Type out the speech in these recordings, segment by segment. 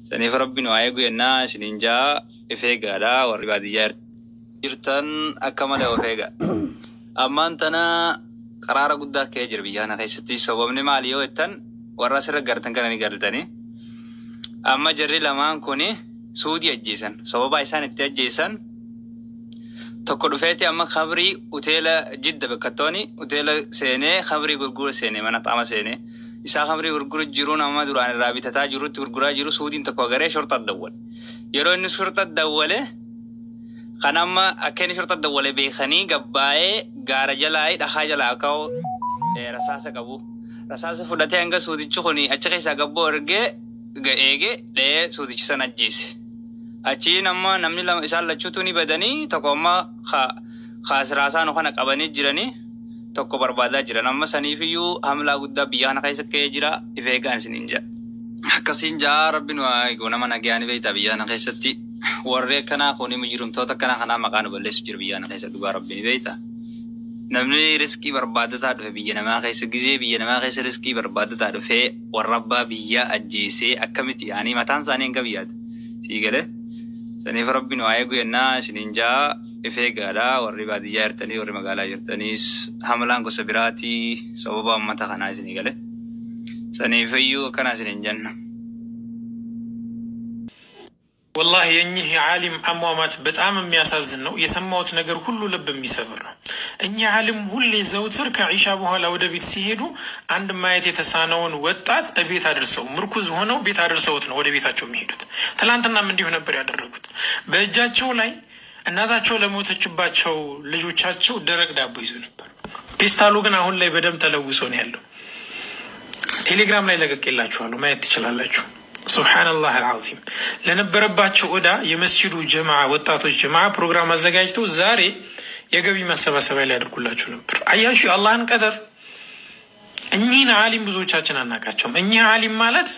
Saniif Rabbi nu haa eegu jennaa isiniin jaa, if eegaadha. Warri baadiyyaa jirtan akka malee of eega. Ammaan tana qaraara guddaa ka'ee jira biyya kana keessatti. Sababni maali yoo jettan, warra asirra gartan kana ni galtanii. Amma jarri lamaan kuni Suudii ajjeesan. Sababa isaan itti ajjeesan, tokko dhufeeti amma khamrii hoteela Jidda bakkattooni hoteela seenee khamrii gurgura seenee, mana xaama seenee isaa khamrii gurguru jiru, nama duraan irraa bitataa jirutti gurguraa jiru. Suudiin tokko agaree shorxa dawwale. Yeroo inni shorxa dawwale kan amma akka inni shorxa dawwale beekanii gabbaa'ee gaara jalaa dhakaa jalaa ka'u rasaasa qabu. Rasaasa fudhatee hanga suudichi kun achi keessaa gabboo ergee eegee dha'ee suudichi sana ajjeese. Achiin amma namni lama isaan lachuutu ni badanii, tokko amma kaasiraasaanu kana qabanii jiranii, tokko barbaadaa jiran. Amma saniifiyyuu hamlaa guddaa biyya kana keessa ka'ee jira, if eegaan isiniin jedha. Akkasiin jaa, Rabbi nu haa eegu. Nama nagayaan beektaa, biyya kana keessatti warri akkanaa kun mujrimtoota akkanaa kanaa maqaa nu balleessu jira biyya kana keessa. Dhugaa Rabbi ni beektaa. Namni riskii barbaadataa dhufe biyya namaa keessa, gizee biyya namaa keessa riskii barbaadataa dhufee warra abbaa biyyaa ajjeesee akkamitti yaanii mataan isaanii hanga biyyaati. Sii galee? Saniif Rabbi nu haa eegu jennaa isiniin jaa, if eegaadha. Warri baadiyyaa jirtanii, warri magaalaa jirtaniis hamalaan gosa biraatii sababa uummata kanaa isinii gale. Saniif iyyuu akkana isiniin jenna. ወላሂ የእኚህ የዓሊም አሟሟት በጣም የሚያሳዝን ነው። የሰማሁት ነገር ሁሉ ልብ የሚሰብር ነው። እኚህ ዓሊም ሁሌ ዘውትር ከዒሻ በኋላ ወደ ቤት ሲሄዱ አንድ ማየት የተሳነውን ወጣት እቤት አድርሰው፣ ምርኩዝ ሆነው ቤት አድርሰውት ነው ወደ ቤታቸው የሚሄዱት። ትላንትናም እንዲሁ ነበር ያደረጉት። በእጃቸው ላይ እናታቸው ለሞተችባቸው ልጆቻቸው ደረቅ ዳቦ ይዞ ነበር። ፔስታሉ ግን አሁን ላይ በደም ተለውሶ ነው ያለው። ቴሌግራም ላይ ለቅቄላችኋለሁ፣ ማየት ትችላላችሁ። ሱብሓነላህ አልዓዚም። ለነበረባቸው ዕዳ የመስጂዱ ጀማዓ፣ ወጣቶች ጀማዓ ፕሮግራም አዘጋጅተው ዛሬ የገቢ ማሰባሰቢያ ሊያደርጉላቸው ነበር። አያችሁ የአላህን ቀደር። እኚህን ዓሊም ብዙዎቻችን አናውቃቸውም። እኚህ ዓሊም ማለት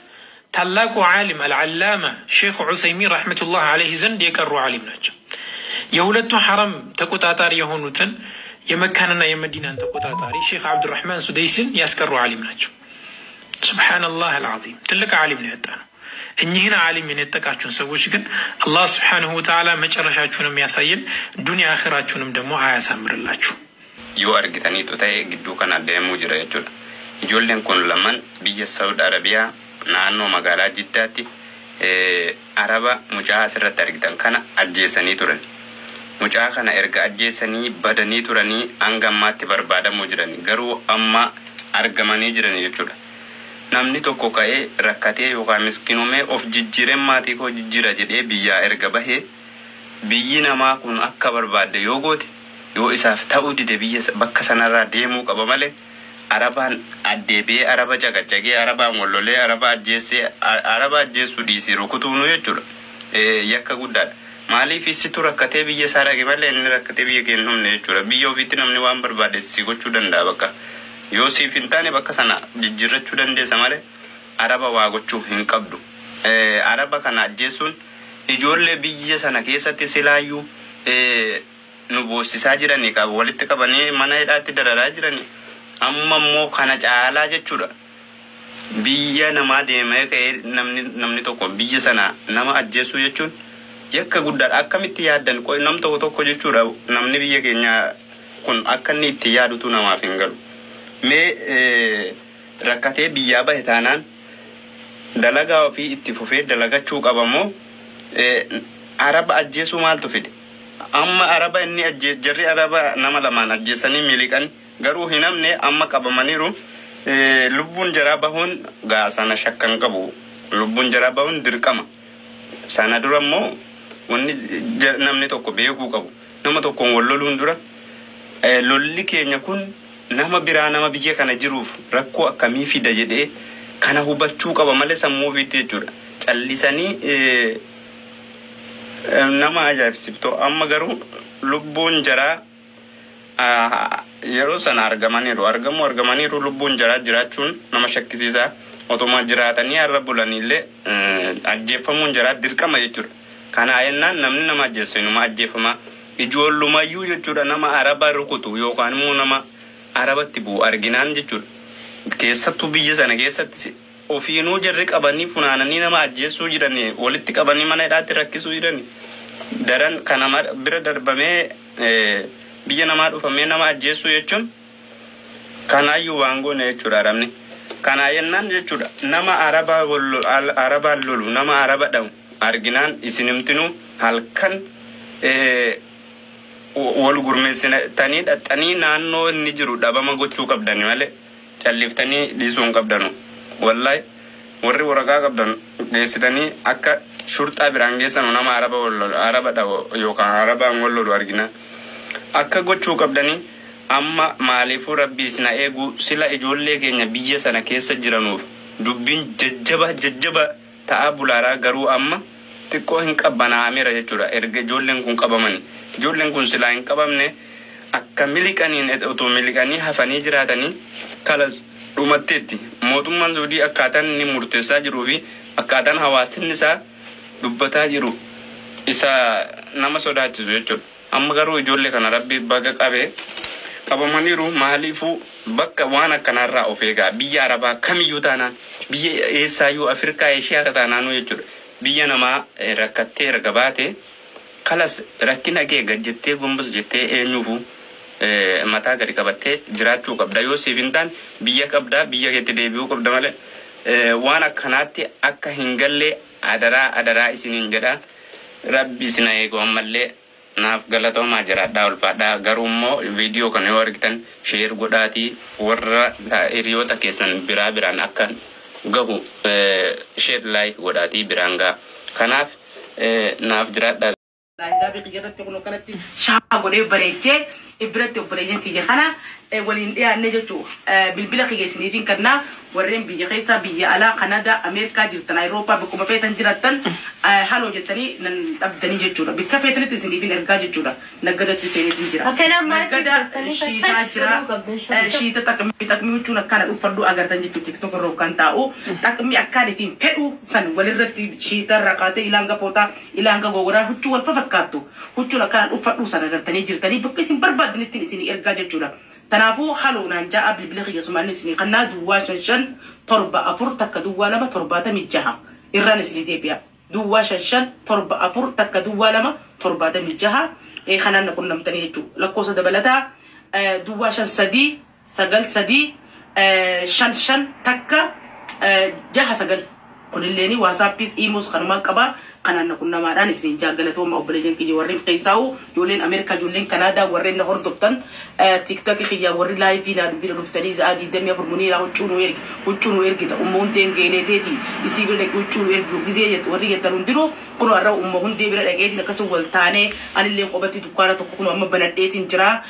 ታላቁ ዓሊም አልዓላማ ሼክ ዑሰይሚን ረሕመቱላህ ዓለይህ ዘንድ የቀሩ ዓሊም ናቸው። የሁለቱ ሐረም ተቆጣጣሪ የሆኑትን፣ የመካንና የመዲናን ተቆጣጣሪ ሼክ አብዱራሕማን ሱደይስን ያስቀሩ ዓሊም ናቸው። ሱብሓነላህ አልዓዚም፣ ትልቅ ዓሊም ነው ያጣ ነው። እኚህን ዓሊም የነጠቃችሁን ሰዎች ግን አላህ ስብሓነሁ ወተዓላ መጨረሻችሁንም ያሳየን፣ ዱንያ አኺራችሁንም ደግሞ አያሳምርላችሁ። Yoo argitaniitu ta'e, gidduu kana deemuu jira jechuudha. Ijoolleen kun lamaan biyya Saudi Arabiyaa naannoo magaalaa Jiddaatti araba mucaa asirratti argitan kana ajjeesanii turan. Mucaa kana erga ajjeesanii badanii turanii hanga ammaatti barbaadamuu jiran, garuu amma argamanii jiran jechuudha. Namni tokko ka'ee rakkatee yookaan miskinomee of jijjiireen maatii koo jijjiira jedhee biyyaa erga bahee, biyyi namaa kun akka barbaadde yoo goote, yoo isaaf ta'uu dide, biyya bakka sanarraa deemuu qaba malee arabaan addeebi'ee araba caqacaqee arabaan wallolee araba ajjeessee, araba ajjeessuu dhiisii rukutuunu jechuudha. Yakka guddaadha. Maaliif situ rakkatee biyya isaa dhaqe malee inni rakkatee biyya keenya hin dhumne jechuudha. Biyya ofiitti namni waan barbaade si gochuu danda'a bakka. Yoo siif hin taane bakka sana jijjiirrachuu dandeessa malee araba waa gochuu hin qabdu. Araba kana ajjeessuun ijoollee biyya sana keessatti silaayyuu nu boossisaa jiranii qabu walitti qabanii mana hidhaatti dararaa jiranii, amma immoo kana caalaa jechuudha. Biyya namaa deemee ka'ee namni tokko biyya sana nama ajjeesuu jechuun yakka guddaadha. Akkamitti yaaddan nam tokko tokko jechuudha, namni biyya keenya kun akka inni itti yaadutu namaaf hin galu. Mee rakkatee biyyaa bahe taanaan dalagaa ofii itti fufee dalagachuu qaba moo araba ajjeesuu maaltu fide? Amma araba inni ajjee, jarri araba nama lamaan ajjeesanii miliqan, garuu hin hamne, amma qabamaniiru. Lubbuun jaraa bahuun gaa sana shakkan qabu. Lubbuun jaraa bahuun dirqama. Sana dura immoo wanni namni tokko beekuu qabu, nama tokkoon wal loluun dura lolli keenya kun nama biraa, nama biyya kana jiruuf rakkoo akkamii fida jedhee kana hubachuu qaba malee sammuu ofiitti jechuudha. Callisanii nama ajaa'ibsiiftu. Amma garuu lubbuun jaraa yeroo sana argamaniiru, argamuu argamaniiru. Lubbuun jaraa jiraachuun nama shakkisiisa. Otuma jiraatanii har'a bulaniillee ajjeefamuun jaraa dirqama jechuudha. Kana jennaan namni nama ajjeessu inuma ajjeefama. Ijoollumayyuu jechuudha, nama araba rukutu yookaan immoo nama arabatti bu'u arginaan jechuudha. Keessattuu biyya sana keessatti Ofiinuu jarri qabanii funaananii nama ajjeesuu jiranii, walitti qabanii mana hidhaatti rakkisuu jiranii. Daran kana bira darbamee biyya namaa dhufamee nama ajjeesuu jechuun kanaayyuu waan goone jechuudha arabni. Kanaa jennaan jechuudha nama arabaan lolu, nama araba dhabu arginaan isinimtinuu halkan wal gurmeessitanii dhaxxanii naannoo inni jiru dhabama gochuu qabdani malee calliftanii dhiisuu hin qabdanu. Wallahi warri waraqaa qabdan geessitanii akka shurxaa biraan geessanu nama araba wal lolu, araba dhabu yookaan arabaan wal lolu arginaan akka gochuu qabdanii. Amma maaliifuu rabbi isin haa eegu. Sila ijoollee keenya biyya sana keessa jiranuuf dubbiin jajjaba jajjaba ta'aa bulaaraa, garuu amma xiqqoo hin qabbanaa'ameera jechuudha erga ijoolleen kun qabamani. Ijoolleen kun silaa hin qabamne akka miliqaniin otoo miliqanii hafanii jiraatanii kala dhumatteetti. Mootummaan Suudii akkaataan inni murteessaa jiruu fi akkaataan hawaasni isaa dubbataa jiru isa nama sodaachisu jechuudha. Amma garuu ijoollee kana rabbi baga qabee qabamaniiru. Maaliifuu bakka waan akkanaarraa of eegaa, biyya arabaa kamiyyuu taanaan, biyya eessaayyuu, Afrikaa, Eeshiyaa taanaanuu jechuudha. Biyya namaa rakkattee erga baate kalas rakkina kee gad jettee gombos jettee eenyuufu mataa gadi qabattee jiraachuu qabda. Yoo siif hin taane biyya qabdaa, biyya keetti deebi'uu qabda malee waan akkanaatti akka hin galle adaraa adaraa isiniin jedha. Rabbi isin haa eegu. Ammallee naaf galatoomaa, jiraadhaa, ulfaadhaa. Garuu immoo viidiyoo kana yoo argitan share godhaatii warra hiriyoota keessan biraa biraan akka gahu share, like godhaatii biraan gaha. Kanaaf naaf jiraadhaa. Laayisaa kiyya irratti kun akkanatti shaa godhee bareechee biratti obboleeyyan kiyya kana waliin dhiyaanne jechuudha. Bilbila kiyya isiniifin kennaa, warreen biyya keessaa, biyya alaa, Kanadaa, Ameerikaa jirtan, Awurooppaa, bakkuma feetan jiraattan haloo jettanii nan dhabdanii jechuudha. Bakka feetanitti isiniifin ergaa jechuudha. Naggadatti seeneetiin jira. Akkana maatii Naggada jettanii shiitaa fash jira. godhuu qabdan, shash. Shiita xaqmii xaqmii huccuun akkaana uffadhu agartan jechuudha. TikTok irra kan taa'u xaqmii akkaan ifiin fedhu san walirratti shiita irraa kaasee ilaanga footaa, ilaanga gogoraa, huccuu wal fakkaattu huccuun akkaan uffadhu san agartanii jirtanii bakka isin barbaadanitti isin ergaa jechuudha. Kanaafuu haloo naan ja'a. Bilbila kiyya sumaan isinii kannaa 0557410276 irraan isinii deebi'a. 0557410276 kanaan na qunnamtanii jechuudha. Lakkoofsa dabalataa 053993555169, kunilleeni WhatsAppis Imoos kanumaan qabaa, kanaan na qunnamaadhaan isiniin jaalgalatooma. Obboleeyyan kiyya warreen keessaa'u, ijoolleen Ameerikaa, ijoolleen Kanaadaa, warreen na hordoftan TikTokii kiyya, warri live naa bira dhuftanii sa'aa 24 "Muniiraa, huccuu nu ergi, huccuu nu ergita, umma hundeen geeleeteeti isii bira dhaqi, huccuu nu ergi" gizee jettu warri jettan hundinuu kun har'a umma hundee bira dhaqeetiin akkasuma wal taanee anillee qophatti dukkaana tokko kun amma banadheetiin jira,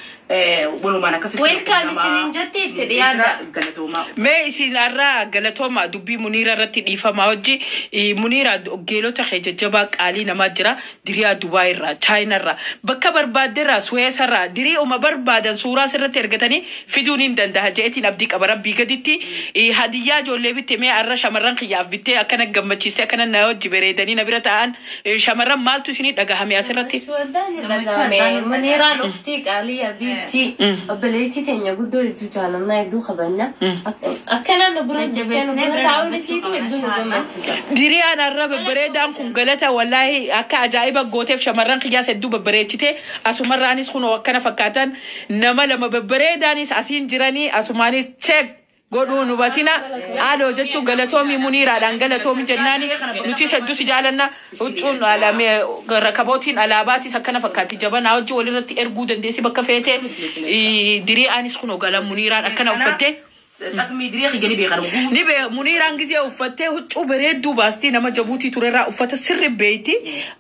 walumaan akkasitti. Welcome isiniin jetti, itti dhiyaadha. Galatoomaa. Mee isin har'aa galatooma dubbii Muniira irratti dhiifamaa hojii. Muniira, geelota kee jajjabaa qaalii namaa jira. Diriyaa Dubaay irraa, Chaayina irraa, bakka barbaadde irraa, Suweesa irraa, dirii uma barbaadan suuraa sirratti ergatanii fiduun hin danda'a jeetiin abdii qaba rabbii gaditti. Hadiyyaa ijoollee bitte, mee har'a shamarran kiyyaaf bittee akkana gammachiistee akkana na hojii bareedanii na bira taa'an, shamarran maaltu isinii dhagahame asirratti? Waldaan nu dhagahame. Muniiraan uftii qaalii abiibtii obboleettii teenya guddoo hedduu jaalannaa, hedduu kabajna. Akkana nu bira dhuftee nu bira taa'uun isiitu hedduu nu gammachiisa. Diriyaan har'a babbareedaan kun galata wallaahi akka ajaa'iba gooteef. Shamarran kiyyaas hedduu babbareechite. Asumarraanis kun akkana fakkaatan nama lama babbareedaanis asiin jiranii asumaanis check godhuu nu batina aloo jechuun galatoomii Muniiraadhaan galatoomi jennaani. Nutis hedduu si jaalanna. Huccuun rakabootiin alaabaatis akkana fakkaatti jabanaa hojii walirratti erguu dandeessi bakka feete. Diriyaanis kun galan Muniiraan akkana uffattee. Xaqmii diree kiyya ni beekan. Ni be Muniiraan gizee uffattee huccuu bareedduu baastii nama Jabuutii turerraa uffata sirri beeyti.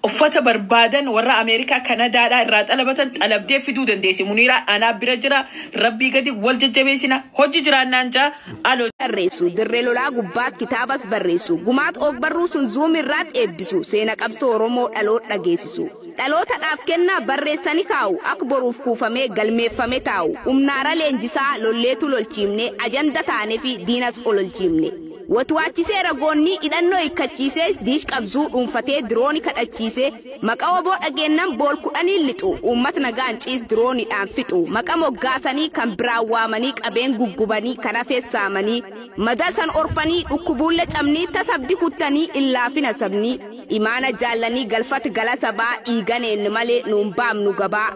Uffata barbaadan warra Ameerikaa, Kanadaadhaa irraa xalabatan xalabdee fiduu dandeessi. Muniiraa anaa bira jira, rabbii gadi wal jajjabeessina, hojii jiraannaan jaa aloo. Barreessu dirree lolaa gubbaa kitaabas barreessu, gumaat og barruu sun Zoom irraat eebbisu, seena qabsoo Oromoo dhaloota dhageessisu, dhalootadhaaf kennaa barreessani kaa'u, akka boruuf kuufamee galmeeffame taa'u, humnaara leenjisaa lolleetu lolchiimne, ajanda taanee fi diinas ololchiimne. Watwaachisee ragoonni hidhannoo hiikkachiisee diish qabzuu dhuunfatee dirooni kadhachiisee maqaa waboo dhageennan bool 10 lixu uummata nagaan ciis dirooniidhaan fixu maqa moggaasanii kan biraan waamanii qabeen guggubanii kan hafees saamanii madasan orfanii dhukkubuulle cabnii tasabdi kuttanii illaafina sabnii imaana jaallanii galfati gala sabaa dhiiganeen malee nuun baamnu gabaa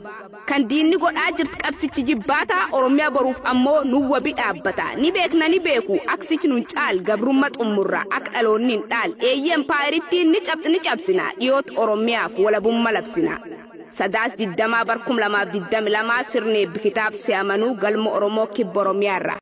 kan diinni godhaa jirti qabsichi jibbaataa Oromiyaa boruuf ammoo nu wabi dhaabbata ni beekna ni beeku aksichi nun caal gabrummaa xummurra akka dhaloonni hin dhaal eeyyee empaayirittiin ni cabsi ni cabsina dhiyoota Oromiyaaf walabummaa labsina. Sadaas 20 bar 2022 sirni kitaab si'amanuu galma Oromoo kibba Oromiyaarra.